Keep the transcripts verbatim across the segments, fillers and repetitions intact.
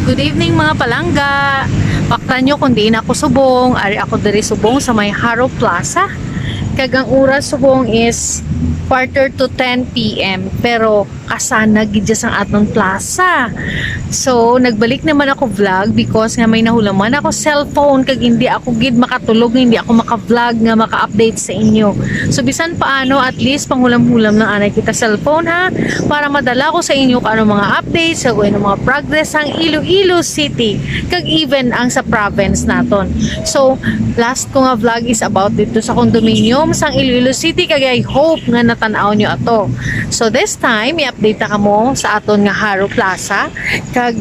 Good evening, mga palangga. Paktan nyo kung diin ako subong. Ari ako diri subong sa may Jaro Plaza. Kag ang oras subong is quarter to ten p m. Pero kasanag gid dya sang aton plaza. So, nagbalik naman ako vlog because nga may nahulaman ako cellphone kag hindi ako gid makatulog, hindi ako maka-vlog nga maka-update sa inyo. So, bisan paano, at least panghulam-hulam lang anay kita cellphone, ha, para madala ko sa inyo kung ano mga updates, kung ano mga progress sang Iloilo City, kag even ang sa province naton. So, last ko nga vlog is about dito sa condominium sang Iloilo City, kag I hope nga natan-aw nyo ato. So, this time, i-update ta kamo sa aton nga Jaro Plaza, kag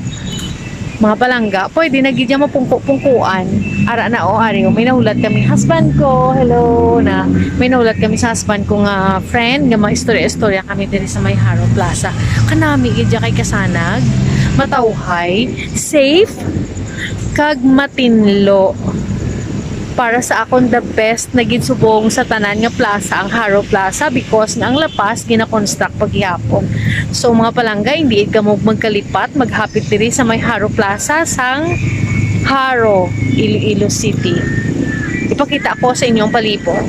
mga palangga, pwede na gid siya mapungko-pungkuan. Ara na, o, ari, o, may nahulat kami husband ko. Hello na. May nahulat kami sa husband ko nga friend nga mga istorya-istorya kami diri sa may Jaro Plaza. Kanami gid siya kay kasanag, matawhay, safe, kag matinlo. Para sa akon, the best na gid subong sa tanan nga plaza ang Jaro Plaza because nga ang La Paz gina-construct pa gihapon. So, mga palangga, hindi kamo magkalipat, maghapit diri sa may Jaro Plaza sang Jaro, Iloilo City. Ipakita ko sa inyong palibot.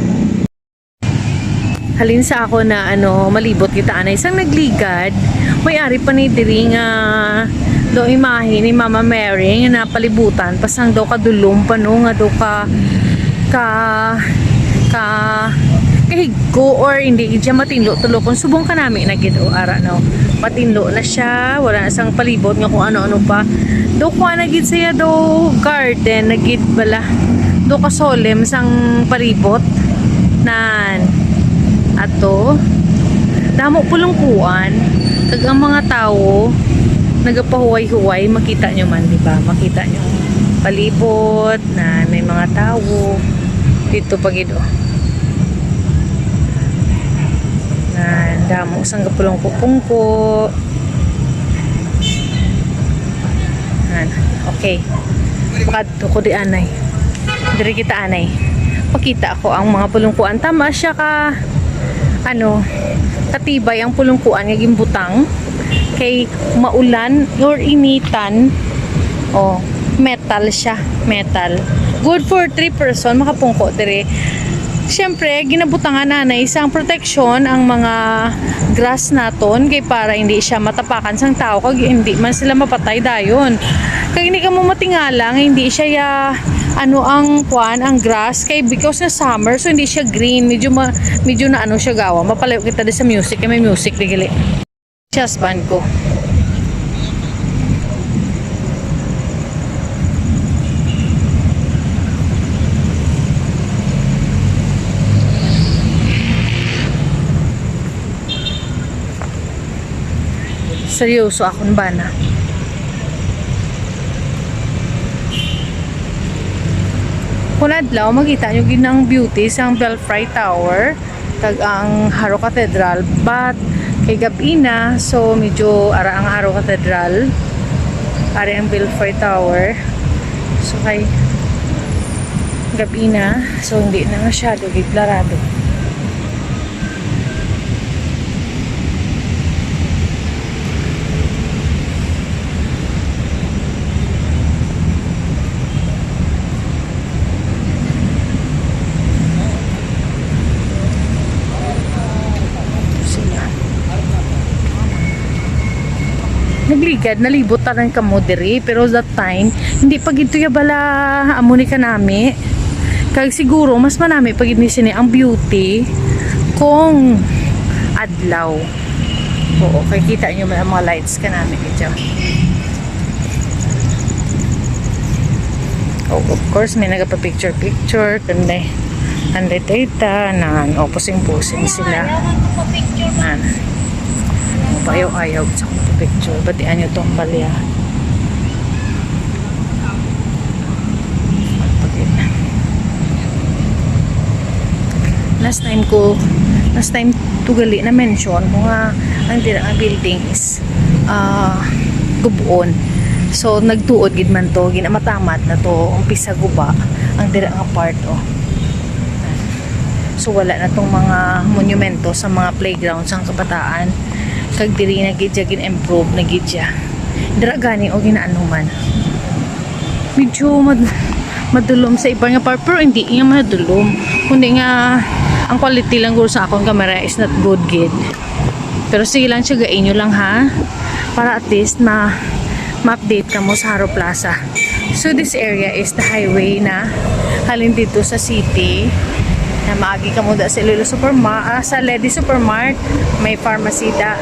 Halin sa ako na, ano, malibot kita anay sang nagligad. May ari pa ni diri nga do imahe ni Mama Mary nga napalibutan pa sang daw kadulom pa, no, nga daw ka, ka, ka, kahigko or hindi gid siya matinlo tulo kung subong kanami na gid, o, ara, no. Matinlo na siya, wala na sang palibot nga kung ano-ano pa. Do kuha na gid siya, do garden na gid bala. Do ka solemn sang palibot. Nan. Ato. Damo pulungkuan. Kag ang mga tawo nagapahuway-huway, makita nyo man, di ba? Makita nyo. Palibot na may mga tawo. Dito pa gid, oh. Nan, damo sang gapulungko-pungko. Nan, okay. Makadto ko di anay. Diri kita anay. Makita ako ang mga pulungkuan. Tama siya ka, ano, katibay ang pulungkuan nga ginbutang. Kay maulan or initan. Oh, metal siya, metal. Good for three person makapungko diri. Siyempre, ginabutangan na na isang protection ang mga grass naton kay para hindi siya matapakan sang tao kag hindi man sila mapatay dayon. Kag hindi kamo matingala nga hindi siya ya, ano ang kuan, ang grass kay because na summer, so hindi siya green, medyo ma, medyo na ano siya gawa. Mapalayo kita di sa music kay may music di gali. Si husband ko. Seryoso akon bana. Kung adlaw, makita nyo gid ang beauty sang Belfry Tower. Kag ang Jaro Cathedral, but kay gab-i na, so medyo ara ang Jaro Cathedral, ari ang Belfry Tower. So kay gab-i na, so hindi na masyado gid klarado. Sila. Nagligad, nalibot tanan kamo diri, pero that time, hindi pa gid to ya bala amo ni kanami. Kag siguro, mas manami pa gid ni sini ang beauty kung adlaw. Oo, kay kita nyo man ang mga lights kanami gid dyan. Oh, of course, may nagapa-picture-picture. Kanday, kanday tayta, nan, o, pusing-pusing sila. Nan. Mapayaw-ayaw sa picture. Batian nyo tong balya. Last time ko, last time to gali na mention ko nga ang dira nga building is, ah, gub-on. So, nagtuod gid man to, ginamatamat na to, umpisa guba, ang dira nga part, oh. So, wala na tong mga monumento sa mga playground sang kabataan. Kag diri na gid siya gin-improve na gid siya. Dira gani o ginaanuman. Medyo mad madulom sa iban nga part, pero hindi nga madulom. Kundi nga, ang quality lang guro sa akon camera is not good gid. Pero sige lang, tiyagain nyo lang, ha. Para at least ma ma-update kamo sa Jaro Plaza. So this area is the highway na halin dito sa city. Na maagi kamo da sa Iloilo Supermart, ah, sa Ledy Supermart, may pharmacy da.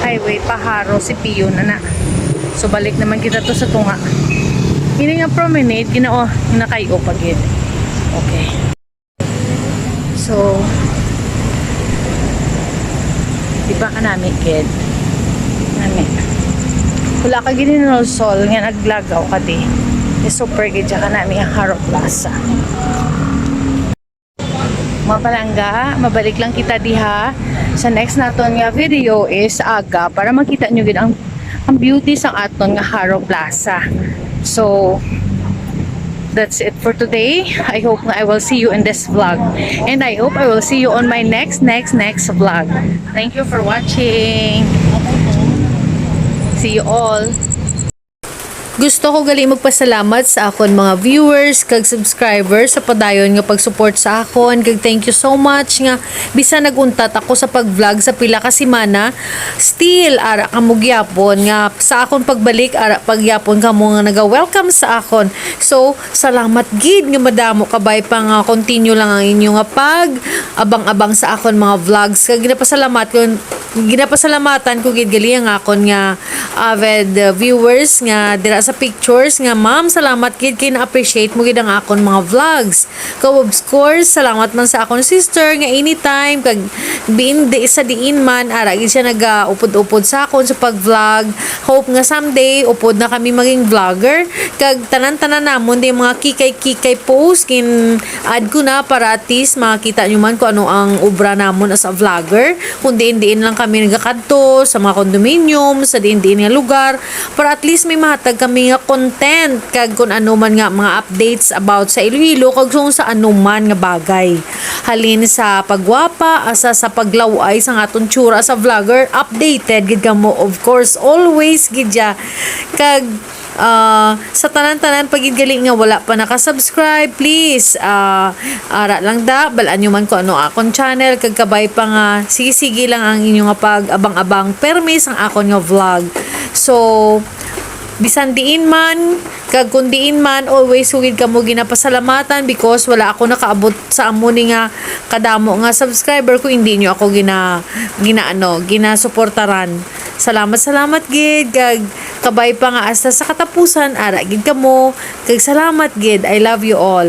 Highway pa Jaro, C P U na na. So balik naman kita to sa tunga. Ini nga promenade, ginao, nakay-o pa gid. Okay. So, di ba kanami gid? Nami. Wala ka gid hinulsol nga naglagaw ka di. Ni super gid siya kanami ang Jaro Plaza. Mga palangga, mabalik lang kita diha. Sa next naton nga video is aga para makita nyo gid ang, ang beauty sa aton nga Jaro Plaza. So, that's it for today. I hope nga I will see you in this vlog. And I hope I will see you on my next, next, next vlog. Thank you for watching. See you all. Gusto ko gali magpasalamat sa akon mga viewers kag subscribers sa padayon nga pag-support sa akon, kag thank you so much nga bisan nag-untat ako sa pag-vlog sa pila ka semana, still ara kamo gyapon nga sa akon pagbalik, ara pa gyapon kamo nga naga-welcome sa akon. So, salamat gid nga madamo kabay pa nga continue lang ang inyo nga pag-abang-abang sa akon mga vlogs. Kag ginapasalamatan ko, ginapasalamatan ko gid gali ang akon nga avid, uh, viewers nga dira sa pictures nga, "Ma'am, salamat gid kay na-appreciate mo gid ang akon mga vlogs." Kag of course, salamat man sa akon sister nga anytime kag biin di, sa diin man ara gid siya nagaupod-upod sa akon sa pag-vlog. Hope nga someday upod na kami maging vlogger. Kag tanan-tanan namon di mga kikay-kikay post gin-add ko na para at least makita nyo man kung ano ang obra namon as a vlogger. Kung diin-diin lang kami nagakadto sa mga condominium, sa diin-diin nga lugar, para at least may mahatag kami nga content kag kung ano man nga mga updates about sa Iloilo kag kung sa ano man nga bagay. Halin sa pagwapa, asa sa paglaw-ay sa aton tsura sa vlogger, updated gid kamo, of course, always gid ya. Kag, ah, sa tanan-tanan pa gid gali nga wala pa naka-subscribe, please, ah, ara lang da, bal-an nyo man ko ano akon channel, kag kabay pa nga sige-sige lang ang inyo nga pag-abang-abang permi sang akon nga vlog. So, bisan diin man, kag kung diin man, always ko gid kamo ginapasalamatan because wala ako nakaabot sa amo ni nga kadamo nga subscriber kung hindi nyo ako gina-, gina-, ano, ginasuportaran. Salamat, salamat gid, kag kabay pa nga hasta sa katapusan, ara gid kamo, kag salamat gid. I love you all.